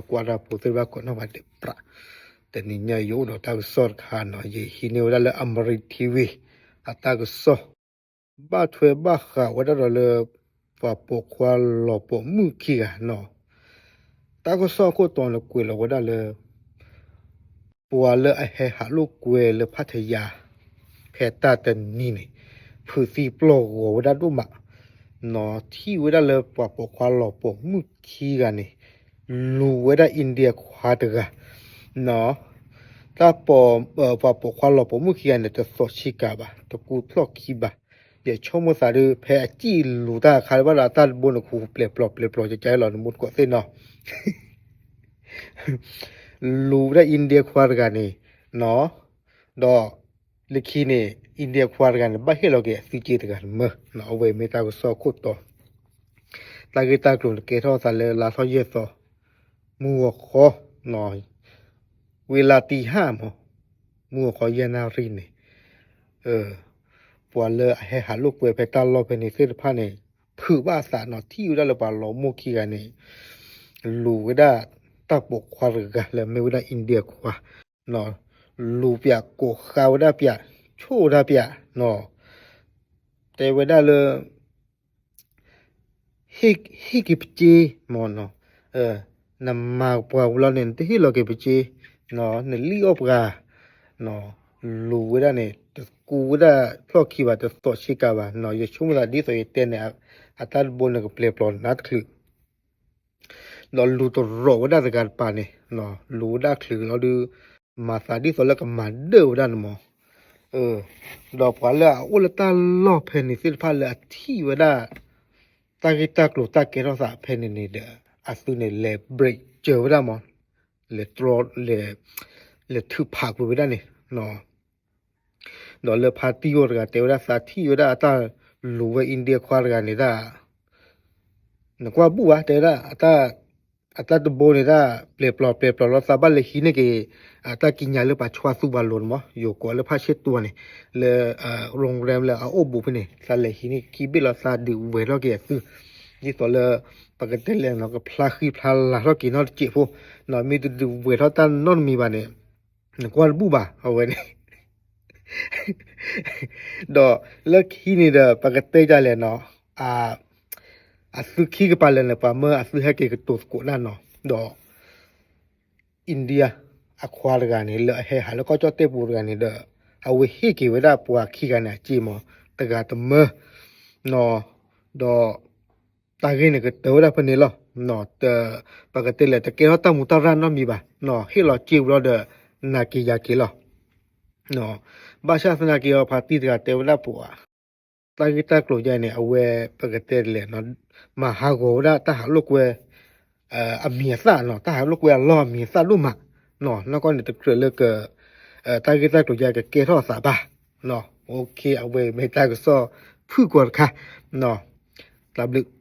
ကွၢ်တၢ်ဖိသ့ၣ်တဖၣ်ကိးနီၢ်ဂၤဒဲးပြး, တနံၤညါယအိၣ်ဒီးတၢ်ကစီၣ်တခါနီၤ, ယဟံးန့ၢ်ဝဲဒၣ်လၢ Amazing T V အတၢ်ကစီၣ် ဘၣ်ထွဲဘၣ်ဃးဝဲဒၣ်ဒီးလၢ ပှၤပိာ်ခွါလီၤပိာ်မုၣ်ခံဂၤနီၤ, တၢ်ကစီၣ်အခိၣ်တီန့ၣ်ကွဲးလီၤဝဲဒၣ်လၢ ပှၤလၢအဟဲဟးလိာ်ကွဲလၢဖးထယါ ဖဲတၢ်တနံၤန့ၣ် ဖုးသံပျီၢ်ဂီၤဝဲဒၣ်ဒိၣ်မးနီၤ, ထံၣ်ဝဲဒၣ်လၢပှၤပိာ်ခွါလီၤပိာ်မုၣ်ခံဂၤန့ၣ် လူၤဝဲဒၣ် India ခွါတဂၤနီၤ, တၢ်ပိာ် ပှၤပိာ်ခွါလီၤပိာ်မုၣ်ခံဂၤန့ၣ် တသိးဆ့ကၤဘၣ်, တကူဖျီၣ်ခံဘၣ်, ယဆိကမိၣ်သးဒုး ဖဲအစံၣ်လူၤတၢ်အခါလၢဘၣ်ဒီး အတၢ်တဘိန့ၣ် ခူပျဲၤပျီပျဲၤပျီကကဲလီၤန့ၣ် မူတကိးသ့ၣ်နီၤ လူၤဝဲဒၣ် India ခွါတဂၤန့ၣ်နီၤ, ဒီးလၢခံန့ၣ် India ခွါတဂၤန့ၣ် ဘၣ်ဟ့ၣ်လီၤက့ၤအသုက့တဂၤတမၢ, အဝဲမ့ၢ်တၢ်ကစီၣ်အခိၣ်တီ, တၢ်ဂ့ၢ်တၢ်ကျိၤန့ၣ် ကဲထီၣ်သးလၢလါထီၣ်ယဲၢ်သီ, မုၢ်ဂီၤခီ, ဝ့ၢ်လါတံၢ်ဟါမး, မုၢ်ဂီၤခီယဲၢ်နၣ်ရံၣ်န့ၣ် ပှၤလၢအဟဲဟးလိာ်ကွဲဖဲတၢ်လီၢ်ဖဲန့ၣ်သ့ၣ်တဖၣ်န့ၣ် ဖုးဘၣ်အသးနီၤ, ထံၣ်ဝဲဒၣ်လၢပှၤလီၤမိၢ်ခံဂၤန့ၣ် လူၤဝဲဒၣ်တၢ်ပိာ်ခွါတဂၤလၢမ့ၢ်ဝဲဒၣ် India ခွါ, လူၤပၠးကိးဃါဝဲဒၣ်ပၠး, ဆိၣ်ဝဲဒၣ်ပၠး, တဲဝဲဒၣ်လၢ ဟ့ၣ်က့ၤပစ့မးနီၤ, နမၤပှၤဝံၤလီၤန့ၣ် နတဟ့ၣ်လီၤက့ၤပစ့, နလံၣ်အီၣ်ပှၤ, လူၤဝဲဒၣ်န့ၣ် တကူဝဲဒၣ်ဖျီၣ်ခံဘၣ်, တသိးဆ့ကၤဘၣ်နီၤ, ယဆိကမိၣ်သးဒ်သိးယတဲန့ၣ် အတၢ်တဘိန့ၣ်ကပျဲၤပျီနးတချုး ဒီးလူၤတရီးဝဲဒၣ်တဂၤတပၤန့ၣ်, လူၤဝဲဒၣ်ချုးလီၤဒုး မၤသးဒ်သိးလၢကမၤဒၢၣ်ဝဲဒၣ်န့ၣ်မး, ဒီးပှၤလၢအအိၣ်လၢတၢ်လီၢ်ဖဲန့ၣ်သ့ၣ်တဖၣ်လၢအထံၣ်ဝဲဒၣ် တၢ်ဂ့ၢ်တၢ်ကျိၤတၢ်ကဲထီၣ်သးဖဲန့ၣ်န့ၣ်ဒီး အသုန့ၣ်လဲၤ break စၢၤဝဲဒၣ်မး, လဲၤတြီ လဲၤထုးဖးကွံာ်ဝဲဒၣ်န့ၣ် ဒီးလၢဖါတံၢ်အိၣ်တဂၤတဲဝဲဒၣ် သးထံၣ်ဝဲဒၣ်အတၢ်လူၤဝဲ India ခွါတဂၤန့ၣ်ဒၣ် နကွၢ်ဘူၣ်ဘၣ် တဲဝဲဒၣ် အတၢ်တဘိန့ၣ်ဒၣ် ပျဲၤပျီပျဲၤပျီလီၤ သးဘၣ်လဲၤဟံးန့ၢ်က့ၤ အတၢ်ကံးညာ်လၢပှၤဆှၢသူဘၣ်လိာ်န့ၣ်မး ယိၤကိးလၢဖါဆ့တွၤန့ၣ် လၢ room rent လၢအအိၣ်ဘူးဖဲန့ၣ် သးလဲၤဟံးန့ၢ်ခံဘ့ၣ်လီၤ သးဒုးဝဲၤထီၣ်က့ၤအသု ဒ်သိးလၢ ပကတဲလဲၣ်နီၤ ကဖျါဃံဖျါလၤထီၣ်က့ၤနီတစဲးဖိ မ့ၢ်တဒုးဝဲၤထီၣ်တၢ်နီတမံၤဘၣ်န့ၣ် နကွၢ်တဘူၣ်ဘၣ် အဝဲန့ၣ် ဒီးလၢခံန့ၣ်ဒီး ပကတဲဒ်လဲၣ်နီၤ အသုခံကပၤလဲၣ်န့ၣ် ပှၤမၢအသုဟဲက့ၤကတိၤသကိးတၢ်နီၤ ဒီး India အခွါတဂၤန့ၣ် လၢအဟဲဟးလၢကီၢ်ကၠီၣ်တဲၣ်ပူၤတဂၤန့ၣ်ဒီး အဝဲဟ့ၣ်က့ၤဝဲဒၣ်ပှၤခံဂၤန့ၣ်အစ့မး တဂၤတမၢ ဒီး တၢ်ဂ့ၢ်န့ၣ်ကတၢၢ်ဝဲဒၣ်ဖဲန့ၣ်လီၤ. ပကတဲလဲၣ် တကဲထီၣ်တၢ်မူးတၢ်ရၢ်နီတမံၤဘၣ်, ဟ့ၣ်လီၤစ့ဝံၤလီၤဒီး နာ်က့ၤယၤက့ၤလီၤ. ဘၣ်ဆၣ်သနာ်က့အီၤ ဖါတံၢ်တဂၤတဲဝဲဒၣ်ပှၤ တၢ်ဂ့ၢ်တၢ်ကျိၤယါန့ၣ် အဝဲ ပကတဲလဲၣ် မၤဟးဂီၤဝဲဒၣ်တၢ်ဟးလိာ်ကွဲ အမံၤအသၣ်နီၤ, တၢ်ဟးလိာ်ကွဲအလီၢ်အမံၤအသၣ်ဒိၣ်မးနီၤ, နီၢ်ကီၢ်န့ၣ် တကြၢးလၢက တၢ်ဂ့ၢ်တၢ်ကျိၤယါကကဲထီၣ်အသးဘၣ်. အဝဲမ့ၢ်တၢ်ကစီၣ်ဖုၣ်ကိာ်တခါ, တၢ်ဘျုး